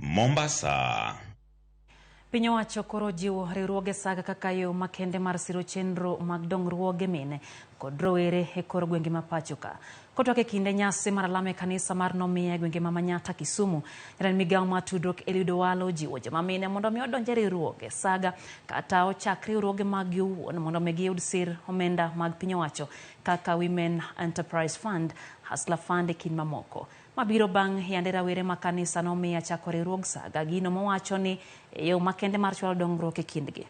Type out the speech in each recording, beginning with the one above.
Mombasa. Piny owacho koro jiwo riwruoge saga kaka yo makende mar siro chenro mag dongruoge mine kod rowere e kor gwenge ma pacho ka. Kotwak e kinde nyasi mar alama e kanisa mar Nomiya e gwenge ma Manyatta, Kisumu, jatend migawo mar tudruok Eliud Owalo ojiwo joma mine mondo mi odonj e riwruoge saga kata ochak riwruoge maggi owuon mondo mi giyud sir omenda mag piny owacho kaka Women Enterprise Fund, Hustler Fund e kind mamoko. Mabiro bang' yande rawere ma kanisa nomiya chako riwruog saga, gino mowacho ni e yo makende mar chwalo dongruok e kindgi.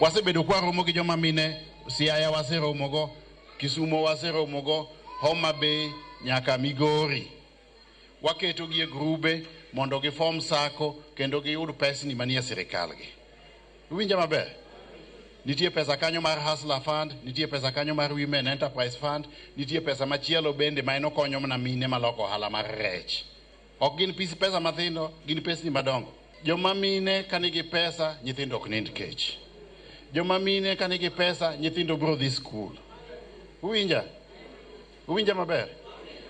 Wasebedo kwaromo gi joma mine, Siaya waseromogo, Kisumo waseromogo, Homa Bay nyaka Migori. Waketogi e grube mondo gifom sako kendo giyud pesni manie sirikal gi. Uwinja maber? Nitie pesa kanyo mar Hustler Fund, nitie pesa kanyo mar Women Enterprise Fund, nitie pesa machielo bende ma en okonyo mana mine maloko ohala mar rech. Ok gin pesa mathindo, gin pesni madongo. Joma mine ka nigi pesa, nyithindo ok nind kech. Joma mine ka nigi pesa, nyithindo biro dhi skul. Uwinja? Uwinja maber?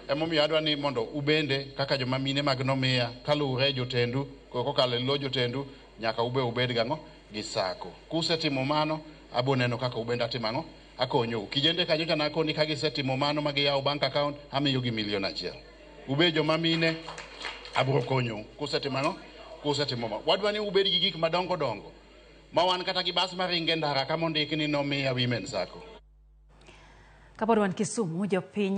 Emomiyo adwa ni mondo ubende kaka joma mine mag Nomiya kaluwore jotendu kokalo e lo jotendu nyaka ube ubed gang'o gi sako. Kusetimo mano, abo neno kaka ubende atimo ang'o? Akonyou. Kijende kanyo cha nakoni ka gisetimo mano ma giyawo bank account, amiyogi milion achiel. Ube joma mine, abiro konyou. Kusetimo ang'o? Kusetimo mano. Wadwa ni ubed gi gik madongo dongo ma wan kata gi bas maringo e ndara ka mondik ni Nomiya Women Sacco. Kapod wan Kisumu, jopiny